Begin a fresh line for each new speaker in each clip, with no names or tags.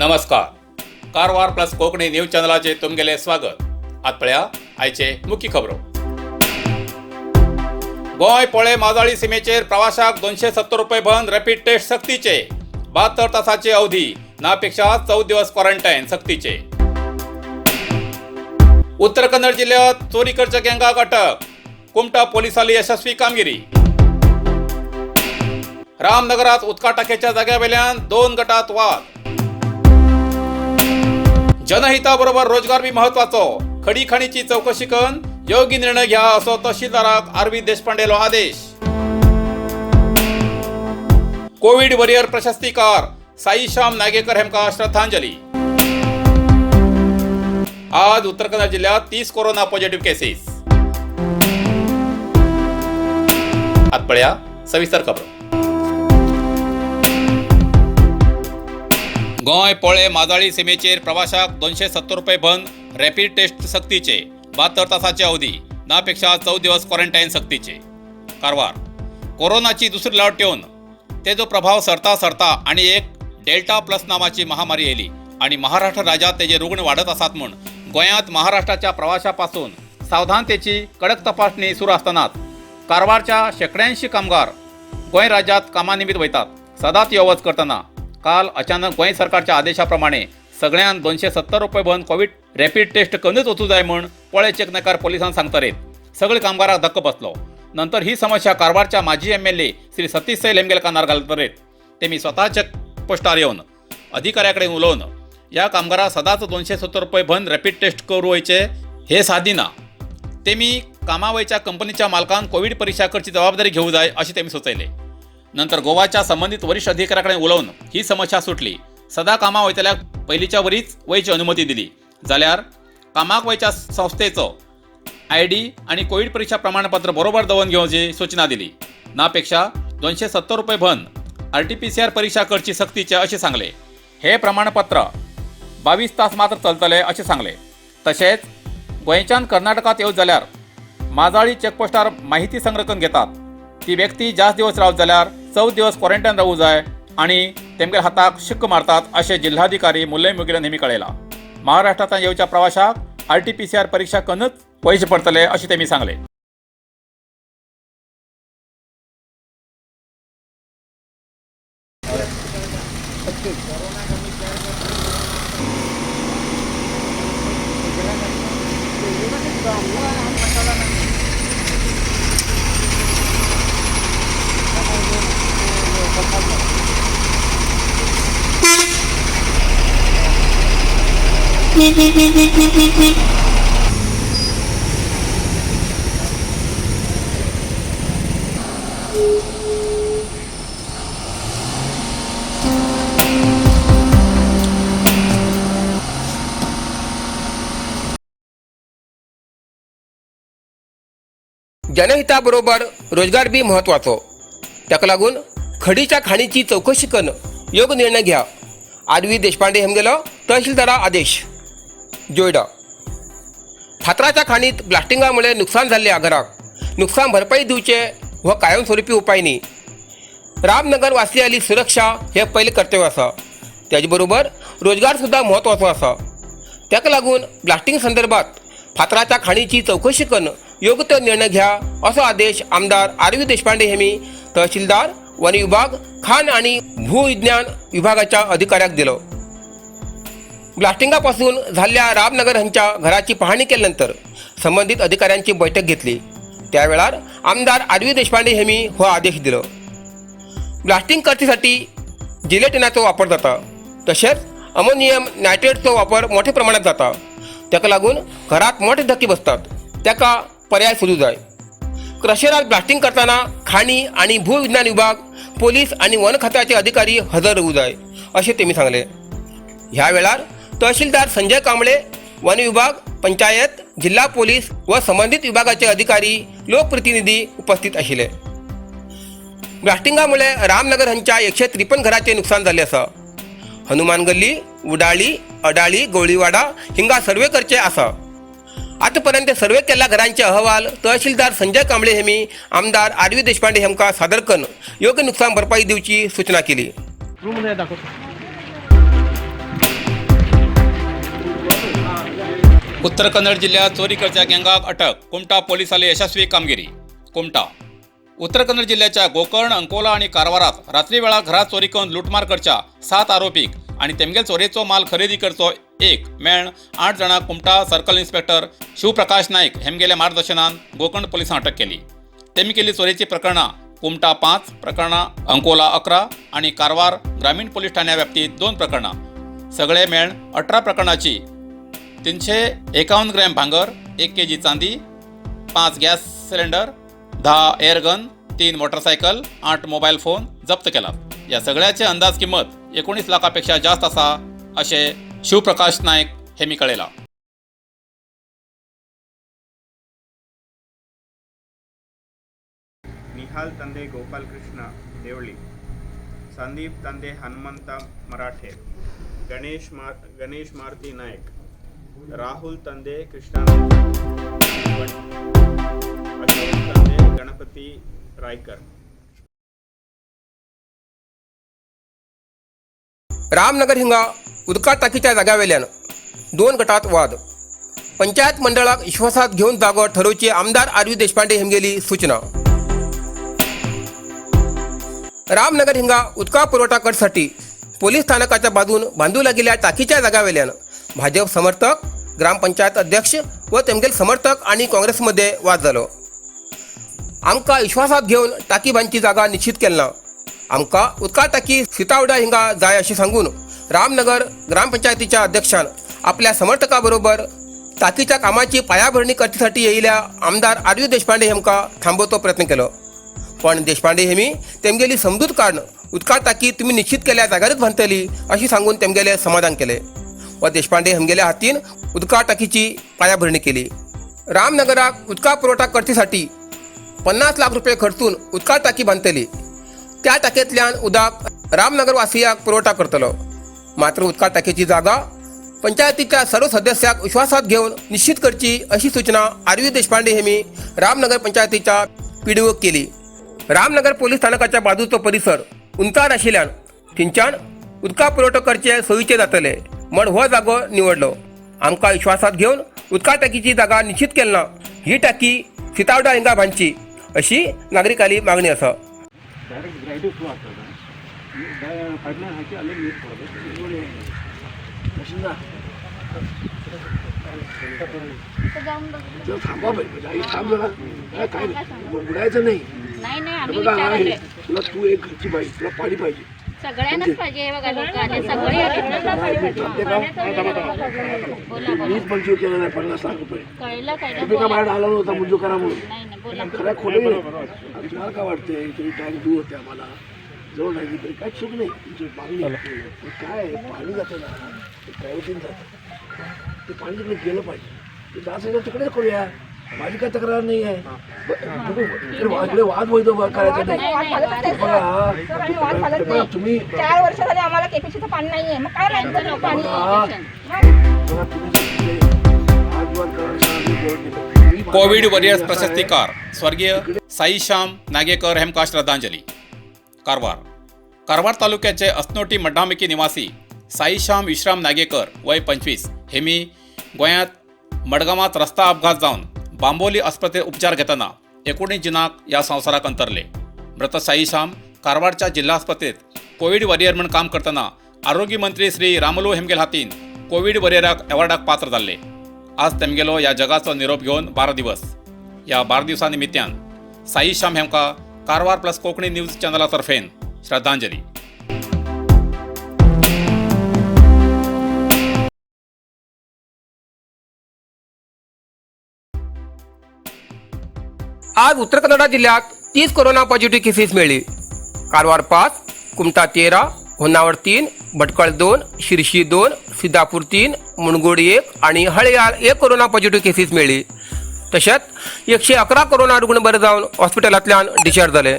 नमस्कार, Karwar plus Konkani news चॅनलाचेर तुमगेलें स्वागत. आत पळया आयचे मुख्य खबरो. गोंय पोळे माजाळी सिमेचेर प्रवाशाक 270 रुपये बंद रॅपीड टेस्ट सक्तीचे. 72 तासाची अवधी नापेक्षा 14 दिवस क्वॉरंटायन सक्तीचे. उत्तर कन्नड जिल्ह्यात चोरी करच्या गँगाक अटक. कुमटा पोलिसांनी यशस्वी कामगिरी. रामनगरात उदका टाकेच्या जाग्यावेल्यान दोन गटात वाद. जनहिताबरोबर रोजगार बी महत्वाचो. खडी खाणीची चौकशी करून योग्य निर्णय घ्या असो तहसीलदाराक आर व्ही देशपांडेलो आदेश. कोविड वॉरियर प्रशस्तीकार साईश्याम नागेकर हेमका श्रद्धांजली. आज उत्तर कन्नड जिल्ह्यात 30 कोरोना पॉझिटिव्ह केसेस. आत पळया सविस्तर खबर. गोंय पोळे माजाळी सिमेचेर प्रवाशाक 270 रुपये बंद रॅपीड टेस्ट सक्तीचे. 72 तासाची अवधी नापेक्षा 14 दिवस क्वॉरंटायन सक्तीचे. कारवार कोरोनाची दुसरी लाट येवन तेजो प्रभाव सरता सरता आणि एक डेल्टा प्लस नावाची महामारी येयली आणि महाराष्ट्र राज्यात तेजे रुग्ण वाडत आसात म्हूण गोंयांत महाराष्ट्राच्या प्रवाशापासून सावधानतेची कडक तपासणी सुरू आसतनाच कारवारच्या शेंकड्यांशी कामगार गोंय राज्यात कामानिमित्त वयतात. सदांच यो वच करतना काल अचानक गोंय सरकारच्या आदेशाप्रमाणे सगळ्यांक 270 रुपये भरून कोवीड रॅपीड टेस्ट करूनच वचूं जाय म्हूण पोळे चेकनाकार पोलिसांक सांगतरेत सगळे कामगारांक धक्को बसलो. नंतर ही समस्या कारवारच्या माजी एमएलए श्री सतीश सैल हेमगेल कानार घालतरेत ते मी स्वतः चेक पोस्टार येवन अधिकाऱ्याकडेन उलोवन ह्या कामगाराक सदांच 270 रुपये भरून रॅपीड टेस्ट करूं वयचे हे सादिना तेमी कामावयच्या कंपनीच्या मालकान कोवीड परीक्षा करची जबाबदारी घेवं जाय अशें तेमी सुचयलें. नंतर गोवाच्या संबंदीत वरिश्ठ अधिकाऱ्याकडेन उलोवन ही समस्या सुटली. सदा कामा वयतल्याक पयलींच्या वरीच वयची अनुमती दिली जाल्यार कामाक वयच्या संस्थेचो आयडी आनी कोवीड परीक्षा प्रमाणपत्र बरोबर दवरून घेवची सूचना दिली. नापेक्षा 270 रुपये भरून आरटीपीसीआर परीक्षा करची सक्तीचे अशें सांगले. हे प्रमाणपत्र 22 तास मात्र चलतले अशें सांगले. तशेंच गोंयच्यान कर्नाटकात येवत जाल्यार माजाळी चेकपोस्टार माहिती संग्रह करून घेतात. ती व्यक्ती जास्त दिवस रावत जाल्यार 14 दिवस क्वॉरंटायन रावूं जाय आनी तेमगेल्या हाताक शिक्क मारतात अशें जिल्हाधिकारी मुल्लय मुगिलन हेमी कळयलां. महाराष्ट्रांतल्यान येवच्या प्रवाशाक आरटीपीसीआर परीक्षा करूनच वयचें पडटलें अशें तेमी सांगलें.
जनहिताबरोबर रोजगार बी म्हत्वाचो. ताका लागून खडीच्या खाणीची चौकशी करून योग्य निर्णय घ्या. आर व्ही देशपांडे हेमगेलो तहसीलदारा आदेश. जोयडा फातराच्या खाणीत ब्लास्टिंगामुळे नुकसान जाल्ल्या घराक नुकसान भरपाई दिवचे हो कायमस्वरूपी उपाय न्ही. रामनगर वासियांली सुरक्षा हे पयलें कर्तव्य आसा. त्याचे बरोबर रोजगार सुद्दां म्हत्वाचो आसा. ताका लागून ब्लास्टिंग संदर्भात फातराच्या खाणीची चौकशी करून योग्य तो निर्णय घ्या असो आदेश आमदार आर व्ही देशपांडे हेमी तहसीलदार, वन विभाग, खाण आणि भूविज्ञान विभागाच्या अधिकाऱ्याक दिलो. ब्लास्टिंगापासून झाल्ल्या रामनगर हांच्या घराची पाहणी केल्यानंतर संबंधित अधिकाऱ्यांची बैठक घेतली. त्या वेळार आमदार आर व्ही देशपांडे हेमी हो आदेश दिलो. ब्लास्टिंग करचेसाठी जिलेटिनाचो वापर जाता, तशेंच अमोनियम नायट्रेटचो वापर मोठ्या प्रमाणात जाता. ताका लागून घरात मोठे धक्के बसतात. ताका पर्याय सोदू जाय. क्रशरात ब्लास्टिंग करताना खाणी आणि भूविज्ञान विभाग, पोलीस आणि वन खात्याचे अधिकारी हजर राहू जाय अशें तेमी सांगले. ह्या वेळार तहसीलदार संजय कांबळे, वन विभाग, पंचायत, जिल्हा पोलीस व संबंधित विभागाचे अधिकारी, लोकप्रतिनिधी उपस्थित आशिल्ले. ब्लास्टिंगामुळे रामनगर हांच्या 153 घराचे नुकसान जाल्लें आसा. हनुमान गल्ली, उडाळी, अडाळी, गोळीवाडा हिंगा सर्वे करचे आसा. आतापर्यंत सर्वे केल्ल्या घरांचे अहवाल तहसीलदार संजय कांबळे हेमी आमदार आर व्ही देशपांडे हेमकां सादर करून योग्य नुकसान भरपाई दिवची सूचना केली.
रूम नाही दाखवतो.
उत्तर कन्नड जिल्ह्यात चोरी करच्या गँगाक अटक. कुमठा पोलिसांनी यशस्वी कामगिरी. कुमठा उत्तर कन्नड जिल्ह्याच्या गोकर्ण, अंकोला आणि कारवारात रात्री वेळा घरात चोरी करून लुटमार करच्या 7 आरोपीक आणि तेमगेल चोरयेचो माल खरेदी करचो एक मेळण 8 जाणांक कुमठा सर्कल इन्स्पेक्टर शिवप्रकाश नाईक हेमगेल्या मार्गदर्शनान गोकर्ण पोलिसां अटक केली. तेमी केल्ली चोरयेची प्रकरणां कुमठा 5 प्रकरणां, अंकोला 11 आणि कारवार ग्रामीण पोलीस ठाण्या व्याप्तीत 2 प्रकरणां, सगळे मेळण 18 प्रकरणाची 351 ग्रॅम भांगर, 1 केजी चांदी, 5 gas cylinder, 10 air gun, 3 motorcycle, 8 mobile phone जप्त केला. या सगळ्याचे अंदाज किंमत 19 लाखापेक्षा जास्त असा असे शिवप्रकाश नाईक हे मी कळेला.
निहाल ತಂದೆ ಗೋಪಾಲಕೃಷ್ಣ ದೇವಳಿ, ಸಂದೀಪ್ ತಂದೆ ಹನುಮಂತ ಮರಾಠೆ, ಗಣೇಶ್ ಮಾರುತಿ ನಾಯಕ್, ರಾಹುಲ್ ತಂದೆ ಕೃಷ್ಣ ಭಟ್, ಅಶೋಕ್ ತಂದೆ ಗಣಪತಿ ರಾಯ್ಕರ್.
रामनगर हिंगा उदका टाकीच्या जाग्यावेल्यान 2 गटात वाद. पंचायत मंडळाक विश्वासात घेऊन जागो ठरोवची आमदार आर व्ही देशपांडे हेमगेली सूचना. रामनगर हिंगा उदका पुरवठा करसाठी पोलीस स्थानकाच्या बाजून बांधू लागिल्ल्या टाकीच्या जाग्यावेल्यान भाजप समर्थक, ग्रामपंचायत अध्यक्ष व तेमगेल समर्थक आणि काँग्रेसमध्ये वाद जालो. आमकां विश्वासात घेवन टाकी बांदची जागा निश्चित केल ना, आमकां उदका टाकी सीतावडा हिंगा जाय अशें सांगून रामनगर ग्रामपंचायतीच्या अध्यक्षान आपल्या समर्थकाबरोबर टाकीच्या कामाची पायाभरणी करचेसाठी येयिल्ल्या आमदार आर व्ही देशपांडे हेमकां थांबोवचो प्रयत्न केलो. पण देशपांडे हेमी तेमगेली समजूत काडून उदका टाकी तुमी निश्चित केल्या जाग्यारूच बांदतली अशी सांगून तेमगेले समाधान केले व देशपांडे हेमगेल्या हातीन उदका टाकीची पायाभरणी केली. रामनगराक उदका पुरवठा करचेसाठी 50 लाख रुपये खर्चून उदका टाकी बांदतली. त्या टाकेंतल्यान उदक रामनगरवासियाक पुरवठा करतलो. मात्र उदका टाकेची जागा पंचायतीच्या सर्व सदस्याक विश्वासात घेवन निश्चित करची अशी सूचना आर व्ही देशपांडे हेमी रामनगर पंचायतीच्या पीडीओक केली. रामनगर पोलीस स्थानकाच्या बाजूचो परिसर उंचार आशिल्ल्यान थंयच्यान उदका पुरवठो करचे सोयीचे जातले म्हण हो जागो निवडलो. आमकां विश्वासात घेवन उदका टाकीची जागा निश्चित केल ना, ही टाकी सितावडा हिंगा बांदची अशी नागरिकांली मागणी आसा.
ಡೈರೆಕ್ಟ್ ಗ್ರೈಟಿವ್ ಫ್ಲೋ ಆಗ್ತದೆ. ಪೈಪ್ಲೈನ್ ಹಾಕಿ ಅಲ್ಲಿ ನೀರು ಕೊಡಬೇಕು.
जर थांबा पाहिजे म्हणजे आई थांब जरा. काय काय नाही, उडायचं नाही.
नाही नाही, आम्ही
बघा
विचारले.
आहे तुला, तू एक घरची बाई, तुला पाणी पाहिजे.
सगळ्यांनाच पाहिजे. हे बघा, लोक आले सगळे आले.
थांबते का?
बोला बोला.
मीच मंजूर केलं नाही 50 लाख रुपये.
कळलं कळलं.
तुम्ही का
बोला.
बाहेर आला नव्हता मंजूर करा म्हणून?
नाही नाही, बोला.
खरं खोटं नाही. आणि तुम्हाला काय वाटतंय, तुम्ही टँक दूर होते, आम्हाला जवळ राहिली तरी काय चूक नाही तुमची मागणी. पण काय आहे, पाणी जातं ना, ते प्रायव्हेटीने जातं, ते पाणी तिकडे गेलं पाहिजे. ते जात असेल तर तिकडे करूया, माझी काय तक्रार नाही आहे. इकडे वाद होतो करायचा नाही.
नाही, नाही.
बघा
सर, आम्ही वाद घालत
बघा
नाही.
तुम्ही
4 वर्ष झाले आम्हाला केपीसीचं पाणी नाहीये, मग काय राहायचं पाणी?
बघा बघा, तुम्ही जर तिकडे वाद विवाद करायला आम्ही बोलत नाही. मी
कोविड वॉरियर्स प्रशस्तीकार स्वर्गीय साईश्याम नागेकर हेमका श्रद्धांजली. कारवार कारवार तालुक्याचे असनोटी मड्डामिकी निवासी साईश्याम विश्राम नागेकर वय 25 हेमी गोंयांत मडगांवात रस्ता अपघात जावन बांबोली आस्पत्रेत उपचार घेतना 19 जुनाक ह्या संवसाराक अंतरले. मृत साईश्याम कारवारच्या जिल्हा आस्पत्रेत कोविड वॉरियर म्हण काम करतना आरोग्य मंत्री श्री रामलू हेमगेल हातीन कोविड वॉरियराक अवॉर्डाक पात्र जाल्ले. आज तेमगेलो ह्या जगाचो निरोप घेवन 12 दिवस. ह्या 12 दिवसा निमित्यान साई श्याम हेमका कारवार प्लस कोंकणी न्यूज चॅनला तर्फेन श्रद्धांजली.
आज उत्तर कन्नडा जिल्ह्यात 30 कोरोना पॉझिटिव्ह केसेस मिळली. कारवार 5, कुमठा 13, होन्नावर 3, भटकळ 2, शिरशी 2, सिद्धापूर 3, मुणगोड 1 आणि हळयाळ 1 कोरोना पॉझिटिव्ह केसेस मिळली. तशेंच 111 कोरोना रुग्ण बरे जावन हॉस्पिटलांतल्यान डिस्चार्ज जाले.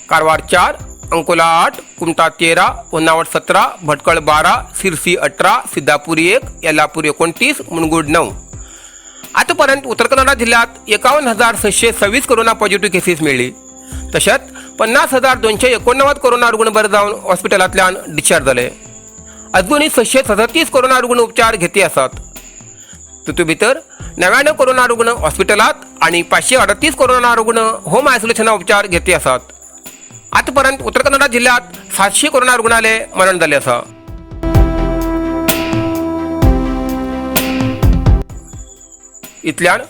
कारवार 4, अंकोला 8, कुमठा 13, होन्नावर 17, भटकळ 12, सिरसी 18, सिद्धापूर 1, येल्लापूर 29, मुणगोड 9. आतापर्यंत उत्तर कन्नडा जिल्ह्यात 51,626 कोरोना पॉझिटिव्ह केसेस मिळली. तशेंच 50,289 कोरोना रुग्ण बरे जावन हॉस्पिटलांतल्यान डिस्चार्ज जाले. अजूनही 637 कोरोना रुग्ण उपचार घेती आसात. तितू भितर 99 कोरोना रुग्ण हॉस्पिटलात आणि 538 कोरोना रुग्ण होम आयसोलेशना उपचार घेतले आसात. आतापर्यंत उत्तर कन्नडा जिल्ह्यात 700 कोरोना रुग्णाले मरण जाल्लें आसा. इतल्यान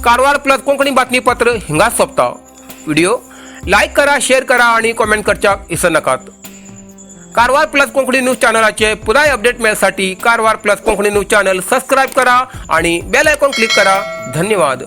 कारवार प्लस कोंकणी बातमीपत्र हिंगाच सोंपता. व्हिडिओ लायक करा, शेअर करा आणि कॉमेंट करच्याक विसर नाकात. कारवार प्लस कोंकणी न्यूज चॅनलाचे पुराय update मेळसाठी Karwar plus Konkani news channel subscribe करा आणि बेल आयकॉन क्लिक करा. धन्यवाद.